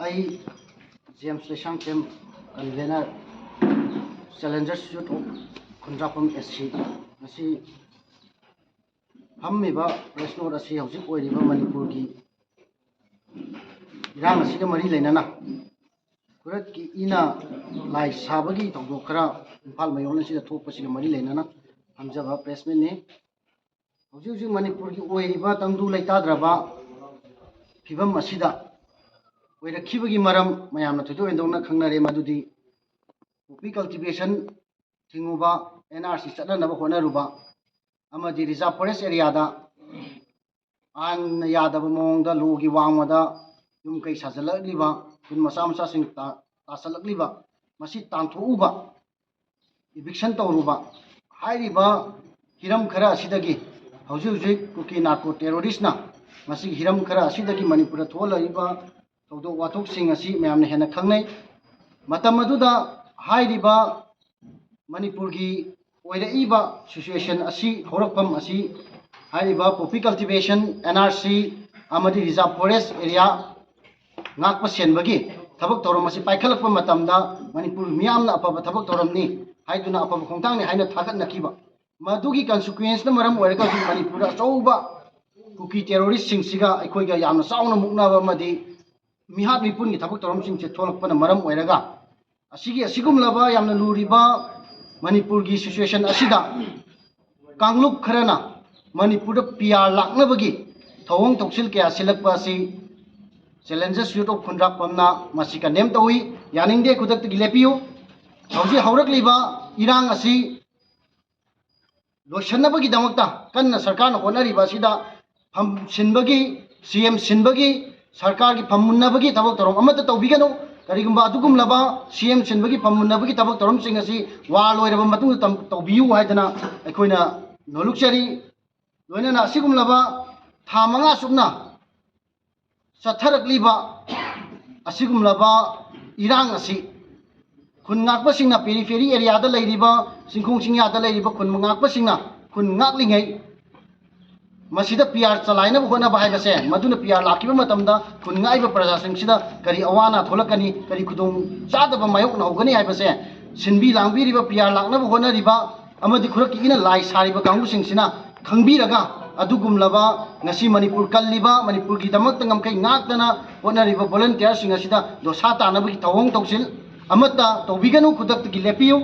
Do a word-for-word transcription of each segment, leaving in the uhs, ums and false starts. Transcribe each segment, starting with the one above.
ꯑꯩ James Leishangthem, convener, Challengers Youth of Khundrakpam S C꯫ ꯉꯁꯤ ꯐꯝꯃꯤꯕ press note ꯑꯁꯤ ꯍꯧꯖꯤꯛ ꯑꯣꯏꯔꯤꯕ ꯃꯅꯤꯄꯨꯔꯒꯤ ꯏꯔꯥꯡ ꯑꯁꯤꯒ ꯃꯔꯤ ꯂꯩꯅꯅ ꯈꯨꯔꯠꯀꯤ ꯏꯅ ꯂꯥꯏ ꯁꯥꯕꯒꯤ ꯊꯧꯗꯣꯛ ꯈꯔ ꯏꯝꯐꯥꯜ ꯃꯌꯣꯟ ꯑꯁꯤꯗ ꯊꯣꯛꯄꯁꯤꯒ ꯃꯔꯤ ꯂꯩꯅꯅ ꯊꯝꯖꯕ press meetꯅꯤ꯫ ꯍꯧꯖꯤꯛ ꯍꯧꯖꯤꯛ ꯃꯅꯤꯄꯨꯔꯒꯤ ꯑꯣꯏꯔꯤꯕ ꯇꯪꯗꯨ ꯂꯩꯇꯥꯗ꯭ꯔꯕ ꯐꯤꯕꯝ ꯑꯁꯤꯗ ꯑꯣꯏꯔꯛꯈꯤꯕꯒꯤ ꯃꯔꯝ ꯃꯌꯥꯝꯅ ꯊꯣꯏꯗꯣꯛ ꯍꯦꯟꯗꯣꯛꯅ ꯈꯪꯅꯔꯦ, ꯃꯗꯨꯗꯤ poppy cultivation ꯊꯤꯡꯉꯨꯕ, N R C ꯆꯠꯅꯅꯕ ꯍꯣꯠꯅꯔꯨꯕ, ꯑꯃꯗꯤ reserve forest areaꯗ ꯑꯥꯏꯟꯅ ꯌꯥꯗꯕ ꯃꯑꯣꯡꯗ ꯂꯣꯒꯤ ꯋꯥꯡꯃꯗ ꯌꯨꯝ ꯀꯩ ꯁꯥꯖꯤꯜꯂꯛꯂꯤꯕ, ꯈꯨꯟ ꯃꯆꯥ ꯃꯆꯥꯁꯤꯡ ꯇꯥ-, ꯇꯥꯁꯜꯂꯛꯂꯤꯕ, ꯃꯁꯤ ꯇꯥꯟꯊꯣꯛꯎꯕ, eviction ꯇꯧꯔꯨꯕ ꯍꯥꯏꯔꯤꯕ ꯍꯤꯔꯝ ꯈꯔ ꯑꯁꯤꯗꯒꯤ ꯍꯧꯖꯤꯛ ꯍꯧꯖꯤꯛ ꯀꯨꯀꯤ narco terroristꯅ ꯃꯁꯤꯒꯤ ꯍꯤꯔꯝ ꯈꯔ ꯑꯁꯤꯗꯒꯤ ꯃꯅꯤꯄꯨꯔꯗ ꯊꯣꯛꯍꯜꯂꯛꯂꯤꯕ ꯊꯧꯗꯣꯛ ꯋꯥꯊꯣꯛꯁꯤꯡ ꯑꯁꯤ ꯃꯌꯥꯝꯅ ꯍꯦꯟꯅ ꯈꯪꯅꯩ꯫ ꯃꯇꯝ ꯑꯗꯨꯗ ꯍꯥꯏꯔꯤꯕ ꯃꯅꯤꯄꯨꯔꯒꯤ ꯑꯣꯏꯔꯛꯏꯕ situation ꯑꯁꯤ, ꯍꯧꯔꯛꯐꯝ ꯑꯁꯤ ꯍꯥꯏꯔꯤꯕ poppy cultivation, N R C ꯑꯃꯗꯤ reserve forest area ꯉꯥꯛꯄ ꯁꯦꯟꯕꯒꯤ ꯊꯕꯛ ꯊꯧꯔꯝ ꯑꯁꯤ ꯄꯥꯏꯈꯠꯂꯛꯄ ꯃꯇꯝꯗ ꯃꯅꯤꯄꯨꯔ ꯃꯤꯌꯥꯝꯅ ꯑꯐꯕ ꯊꯕꯛ ꯊꯧꯔꯝꯅꯤ ꯍꯥꯏꯗꯨꯅ, ꯑꯐꯕ ꯈꯣꯡꯊꯥꯡꯅꯤ ꯍꯥꯏꯅ ꯊꯥꯒꯠꯅꯈꯤꯕ, ꯃꯗꯨꯒꯤ consequenceꯅ ꯃꯔꯝ ꯑꯣꯏꯔꯒ ꯍꯧꯖꯤꯛ ꯃꯅꯤꯄꯨꯔꯗ ꯑꯆꯧꯕ ꯀꯨꯀꯤ terroristꯁꯤꯡꯁꯤꯒ ꯑꯩꯈꯣꯏꯒ ꯌꯥꯝꯅ ꯆꯥꯎꯅ ꯃꯨꯛꯅꯕ ꯑꯃꯗꯤ ꯃꯤꯍꯥꯠ ꯃꯤꯄꯨꯟꯒꯤ ꯊꯕꯛ ꯊꯧꯔꯝꯁꯤꯡꯁꯦ ꯊꯣꯛꯂꯛꯄꯅ ꯃꯔꯝ ꯑꯣꯏꯔꯒ, ꯑꯁꯤꯒꯤ ꯑꯁꯤꯒꯨꯝꯂꯕ ꯌꯥꯝꯅ ꯂꯨꯔꯤꯕ ꯃꯅꯤꯄꯨꯔꯒꯤ situation ꯑꯁꯤꯗ ꯀꯥꯡꯂꯨꯞ ꯈꯔꯅ ꯃꯅꯤꯄꯨꯔꯗ P R ꯂꯥꯛꯅꯕꯒꯤ ꯊꯧꯑꯣꯡ ꯊꯧꯁꯤꯜ ꯀꯌꯥ ꯁꯤꯜꯂꯛꯄ ꯑꯁꯤ Challengers Youth of ꯈꯨꯟꯗ꯭ꯔꯥꯛꯄꯝꯅ ꯃꯁꯤ condemn ꯇꯧꯏ꯫ ꯌꯥꯅꯤꯡꯗꯦ, ꯈꯨꯗꯛꯇꯒꯤ ꯂꯦꯞꯄꯤꯌꯨ꯫ ꯍꯧꯖꯤꯛ ꯍꯧꯔꯛꯂꯤꯕ ꯏꯔꯥꯡ ꯑꯁꯤ ꯂꯣꯏꯁꯤꯟꯅꯕꯒꯤꯗꯃꯛꯇ ꯀꯟꯅ ꯁꯔꯀꯥꯔꯅ ꯍꯣꯠꯅꯔꯤꯕ ꯑꯁꯤꯗ ꯐꯝ ꯁꯤꯟꯕꯒꯤ, C M ꯁꯤꯟꯕꯒꯤ, ꯁꯔꯀꯥꯔꯒꯤ ꯐꯝ ꯃꯨꯟꯅꯕꯒꯤ ꯊꯕꯛ ꯊꯧꯔꯝ ꯑꯃꯠꯇ ꯇꯧꯕꯤꯒꯅꯨ꯫ ꯀꯔꯤꯒꯨꯝꯕ ꯑꯗꯨꯒꯨꯝꯂꯕ C M ꯁꯤꯟꯕꯒꯤ ꯐꯝ ꯃꯨꯟꯅꯕꯒꯤ ꯊꯕꯛ ꯊꯧꯔꯝꯁꯤꯡ ꯑꯁꯤ ꯋꯥ ꯂꯣꯏꯔꯕ ꯃꯇꯨꯡꯗ ꯇꯝ-, ꯇꯧꯕꯤꯌꯨ ꯍꯥꯏꯗꯅ ꯑꯩꯈꯣꯏꯅ ꯅꯣꯜꯂꯨꯛꯆꯔꯤ꯫ ꯂꯣꯏꯅꯅ ꯑꯁꯤꯒꯨꯝꯂꯕ ꯊꯥ ꯃꯉꯥ ꯆꯨꯞꯅ ꯆꯠꯊꯔꯛꯂꯤꯕ ꯑꯁꯤꯒꯨꯝꯂꯕ ꯏꯔꯥꯡ ꯑꯁꯤ ꯈꯨꯟ ꯉꯥꯛꯄꯁꯤꯡꯅ, periphery areaꯗ ꯂꯩꯔꯤꯕ, ꯆꯤꯡꯈꯣꯡ ꯆꯤꯡꯌꯥꯗ ꯂꯩꯔꯤꯕ ꯈꯨꯟ ꯉꯥꯛꯄꯁꯤꯡꯅ ꯈꯨꯟ ꯉꯥꯛꯂꯤꯉꯩ, ꯃꯁꯤꯗ ꯄꯤ ꯑꯥꯔ ꯆꯂꯥꯏꯅꯕ ꯍꯣꯠꯅꯕ ꯍꯥꯏꯕꯁꯦ, ꯃꯗꯨꯅ ꯄꯤ ꯑꯥꯔ ꯂꯥꯛꯈꯤꯕ ꯃꯇꯝꯗ ꯈꯨꯟ ꯉꯥꯛꯏꯕ ꯄ꯭ꯔꯖꯥꯁꯤꯡꯁꯤꯗ ꯀꯔꯤ ꯑꯋꯥ ꯑꯅꯥ ꯊꯣꯛꯂꯛꯀꯅꯤ, ꯀꯔꯤ ꯈꯨꯗꯣꯡ ꯆꯥꯗꯕ ꯃꯥꯌꯣꯛꯅꯍꯧꯒꯅꯤ ꯍꯥꯏꯕꯁꯦ, ꯁꯤꯟꯕꯤ ꯂꯥꯡꯕꯤꯔꯤꯕ, ꯄꯤ ꯑꯥꯔ ꯂꯥꯛꯅꯕ ꯍꯣꯠꯅꯔꯤꯕ ꯑꯃꯗꯤ ꯈꯨꯔꯛꯀꯤ ꯏꯅ ꯂꯥꯏ ꯁꯥꯔꯤꯕ ꯀꯥꯡꯕꯨꯁꯤꯡꯁꯤꯅ ꯈꯪꯕꯤꯔꯒ, ꯑꯗꯨꯒꯨꯝꯂꯕ ꯉꯁꯤ ꯃꯅꯤꯄꯨꯔ ꯀꯜꯂꯤꯕ, ꯃꯅꯤꯄꯨꯔꯒꯤꯗꯃꯛꯇ ꯉꯝꯈꯩ ꯉꯥꯛꯇꯅ ꯍꯣꯠꯅꯔꯤꯕ volunteerꯁꯤꯡ ꯑꯁꯤꯗ ꯗꯣꯁꯥ ꯇꯥꯅꯕꯒꯤ ꯊꯧꯑꯣꯡ ꯊꯧꯁꯤꯜ ꯑꯃꯠꯇ ꯇꯧꯕꯤꯒꯅꯨ, ꯈꯨꯗꯛꯇꯒꯤ ꯂꯦꯞꯄꯤꯌꯨ꯫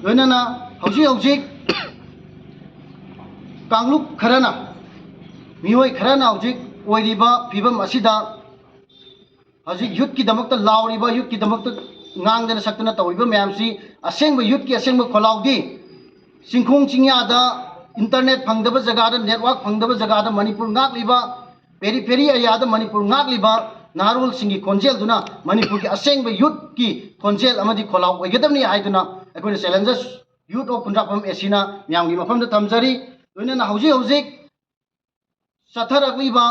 ꯂꯣꯏꯅꯅ ꯍꯧꯖꯤꯛ ꯍꯧꯖꯤꯛ ꯀꯥꯡꯂꯨꯞ ꯈꯔꯅ, ꯃꯤꯑꯣꯏ ꯈꯔꯅ ꯍꯧꯖꯤꯛ ꯑꯣꯏꯔꯤꯕ ꯐꯤꯕꯝ ꯑꯁꯤꯗ ꯍꯧꯖꯤꯛ youthꯀꯤꯗꯃꯛꯇ ꯂꯥꯎꯔꯤꯕ, youthꯀꯤꯗꯃꯛꯇ ꯉꯥꯡꯗꯅ ꯁꯛꯇꯅ ꯇꯧꯔꯤꯕ ꯃꯌꯥꯝꯁꯤ ꯑꯁꯦꯡꯕ youthꯀꯤ ꯑꯁꯦꯡꯕ ꯈꯣꯜꯂꯥꯎꯗꯤ ꯆꯤꯡꯈꯣꯡ ꯆꯤꯡꯌꯥꯗ internet ꯐꯪꯗꯕ ꯖꯒꯥꯗ, network ꯐꯪꯗꯕ ꯖꯒꯥꯗ ꯃꯅꯤꯄꯨꯔ ꯉꯥꯛꯂꯤꯕ, periphery areaꯗ ꯃꯅꯤꯄꯨꯔ ꯉꯥꯛꯂꯤꯕ ꯅꯍꯥꯔꯣꯜꯁꯤꯡꯒꯤ ꯈꯣꯟꯖꯦꯜꯗꯨꯅ ꯃꯅꯤꯄꯨꯔꯒꯤ ꯑꯁꯦꯡꯕ youthꯀꯤ ꯈꯣꯟꯖꯦꯜ ꯑꯃꯗꯤ ꯈꯣꯜꯂꯥꯎ ꯑꯣꯏꯒꯗꯕꯅꯤ ꯍꯥꯏꯗꯨꯅ ꯑꯩꯈꯣꯏꯅ challenges youth of ꯈꯨꯟꯗ꯭ꯔꯥꯛꯄꯝ ACꯅ ꯃꯌꯥꯝꯒꯤ ꯃꯐꯝꯗ ꯊꯝꯖꯔꯤ꯫ ꯂꯣꯏꯅꯅ ꯍꯧꯖꯤꯛ ꯍꯧꯖꯤꯛ ꯆꯠꯊꯔꯛꯂꯤꯕ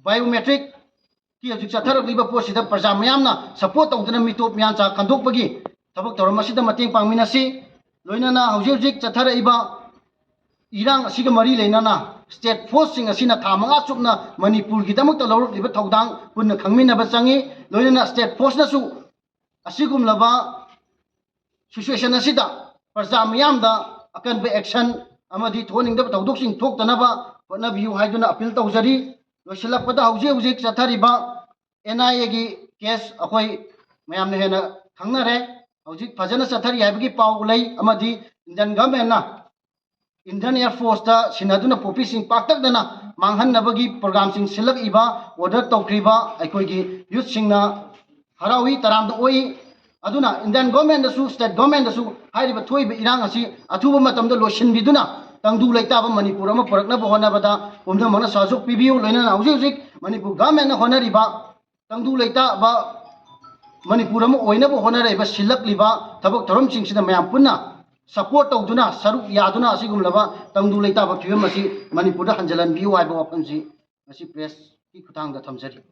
biometricꯀꯤ ꯍꯧꯖꯤꯛ ꯆꯠꯊꯔꯛꯂꯤꯕ ꯄꯣꯠꯁꯤꯗ ꯄ꯭ꯔꯖꯥ ꯃꯌꯥꯝꯅ support ꯇꯧꯗꯨꯅ ꯃꯤꯇꯣꯞ ꯃꯤꯌꯥꯟꯆꯥ ꯈꯟꯗꯣꯛꯄꯒꯤ ꯊꯕꯛ ꯊꯧꯔꯝ ꯑꯁꯤꯗ ꯃꯇꯦꯡ ꯄꯥꯡꯃꯤꯟꯅꯁꯤ꯫ ꯂꯣꯏꯅꯅ ꯍꯧꯖꯤꯛ ꯍꯧꯖꯤꯛ ꯆꯠꯊꯔꯛꯏꯕ ꯏꯔꯥꯡ ꯑꯁꯤꯒ ꯃꯔꯤ ꯂꯩꯅꯅ state forceꯁꯤꯡ ꯑꯁꯤꯅ ꯊꯥ ꯃꯉꯥ ꯆꯨꯞꯅ ꯃꯅꯤꯄꯨꯔꯒꯤꯗꯃꯛꯇ ꯂꯧꯔꯛꯂꯤꯕ ꯊꯧꯗꯥꯡ ꯄꯨꯟꯅ ꯈꯪꯃꯤꯟꯅꯕ ꯆꯪꯏ꯫ ꯂꯣꯏꯅꯅ state forceꯅꯁꯨ ꯑꯁꯤꯒꯨꯝꯂꯕ situation ꯑꯁꯤꯗ ꯄ꯭ꯔꯖꯥ ꯃꯤꯌꯥꯝꯗ ꯑꯀꯟꯕ action ꯑꯃꯗꯤ ꯊꯣꯛꯍꯟꯅꯤꯡꯗꯕ ꯊꯧꯗꯣꯛꯁꯤꯡ ꯊꯣꯛꯇꯅꯕ ꯍꯣꯠꯅꯕꯤꯌꯨ ꯍꯥꯏꯗꯨꯅ appeal ꯇꯧꯖꯔꯤ꯫ ꯂꯣꯏꯁꯤꯜꯂꯛꯄꯗ ꯍꯧꯖꯤꯛ ꯍꯧꯖꯤꯛ ꯆꯠꯊꯔꯤꯕ NIAꯒꯤ case ꯑꯩꯈꯣꯏ ꯃꯌꯥꯝꯅ ꯍꯦꯟꯅ ꯈꯪꯅꯔꯦ꯫ ꯍꯧꯖꯤꯛ ꯐꯖꯅ ꯆꯠꯊꯔꯤ ꯍꯥꯏꯕꯒꯤ ꯄꯥꯎ ꯂꯩ, ꯑꯃꯗꯤ Indian governmentꯅ Indian Air Forceꯇ ꯁꯤꯟꯅꯗꯨꯅ poppyꯁꯤꯡ ꯄꯥꯛꯇꯛꯅꯅ ꯃꯥꯡꯍꯟꯅꯕꯒꯤ programꯁꯤꯡ ꯁꯤꯜꯂꯛꯏꯕ, order ꯇꯧꯈ꯭ꯔꯤꯕ ꯑꯩꯈꯣꯏꯒꯤ youthꯁꯤꯡꯅ ꯍꯔꯥꯎꯏ, ꯇꯔꯥꯝꯅ ꯑꯣꯛꯏ꯫ ꯑꯗꯨꯅ Indian governmentꯇꯁꯨ, state governmentꯇꯁꯨ ꯍꯥꯏꯔꯤꯕ ꯊꯣꯛꯏꯕ ꯏꯔꯥꯡ ꯑꯁꯤ ꯑꯊꯨꯕ ꯃꯇꯝꯗ ꯂꯣꯏꯁꯤꯟꯕꯤꯗꯨꯅ ꯇꯪꯗꯨ ꯂꯩꯇꯥꯕ ꯃꯅꯤꯄꯨꯔ ꯑꯃ ꯄꯨꯔꯛꯅꯕ ꯍꯣꯠꯅꯕꯗ ꯄꯨꯝꯅꯃꯛꯅ ꯁꯍꯌꯣꯒ ꯄꯤꯕꯤꯌꯨ꯫ ꯂꯣꯏꯅꯅ ꯍꯧꯖꯤꯛ ꯍꯧꯖꯤꯛ ꯃꯅꯤꯄꯨꯔ governmentꯅ ꯍꯣꯠꯅꯔꯤꯕ ꯇꯪꯗꯨ ꯂꯩꯇꯥꯕ ꯃꯅꯤꯄꯨꯔ ꯑꯃ ꯑꯣꯏꯅꯕ ꯍꯣꯠꯅꯔꯛꯏꯕ ꯁꯤꯜꯂꯛꯂꯤꯕ ꯊꯕꯛ ꯊꯧꯔꯝꯁꯤꯡꯁꯤꯗ ꯃꯌꯥꯝ ꯄꯨꯟꯅ support ꯇꯧꯗꯨꯅ, ꯁꯔꯨꯛ ꯌꯥꯗꯨꯅ ꯑꯁꯤꯒꯨꯝꯂꯕ ꯇꯪꯗꯨ ꯂꯩꯇꯥꯕ ꯐꯤꯕꯝ ꯑꯁꯤ ꯃꯅꯤꯄꯨꯔꯗ ꯍꯟꯖꯤꯜꯍꯟꯕꯤꯌꯨ ꯍꯥꯏꯕ ꯋꯥꯐꯝꯁꯤ ꯉꯁꯤ pressꯀꯤ ꯈꯨꯠꯊꯥꯡꯗ ꯊꯝꯖꯔꯤ꯫